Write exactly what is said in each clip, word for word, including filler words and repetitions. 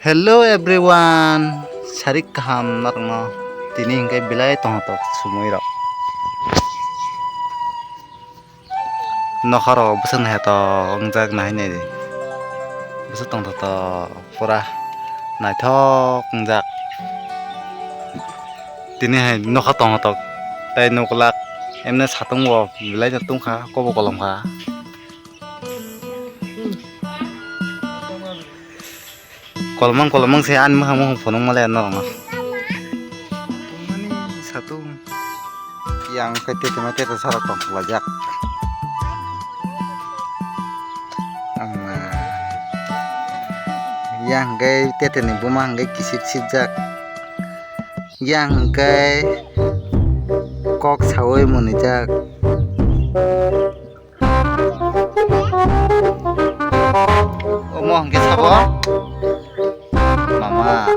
Hello everyone, sarik kaham norokno. Tini hingke belai tongthok sumui rok. Nokha rok bwswk naithotok wngjak nai nai di. Bwswk tongthok pura naithok wngjak. Tini hai nokha tongthok tei nuklak emne satung bo belai no tungkha kobo kolom kha. Kolomang kolomang se ani mukhang mukhang phunuk male norokno. Tongmani satung. Yang khe tete ma tete sarok tong laijak. Ama. Yang khe tete ni buma hingke kisip sipjak. Yang hingke kok sawi munijak. Omo hingke sabo? Mama.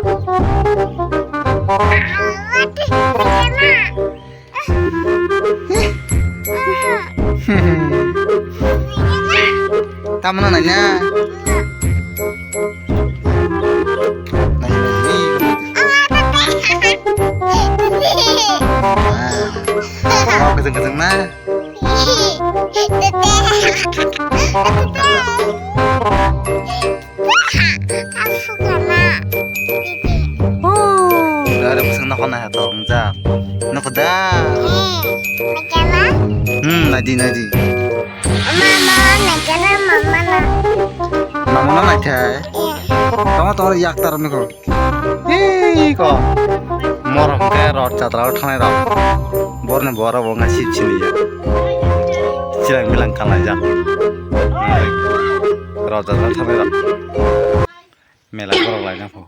Tamo no naina? Nai, nai, nai. Ah. Oh, kejeng, kejeng na. Dari bwswk nokha naiha tong jak. Nokha da. Hmm, naidi, naidi. Mama, naikhe na mama na. Mama no naikhe. Tongma tongma yak tar nokho. Hei ko. Morok hwnkhe rot jatra o thangnai rok. Borni borok bo wngkha sip sini ya. Chilang bilang kanlaijak. Rot jatra thangnai rok. Mela borok laina pho.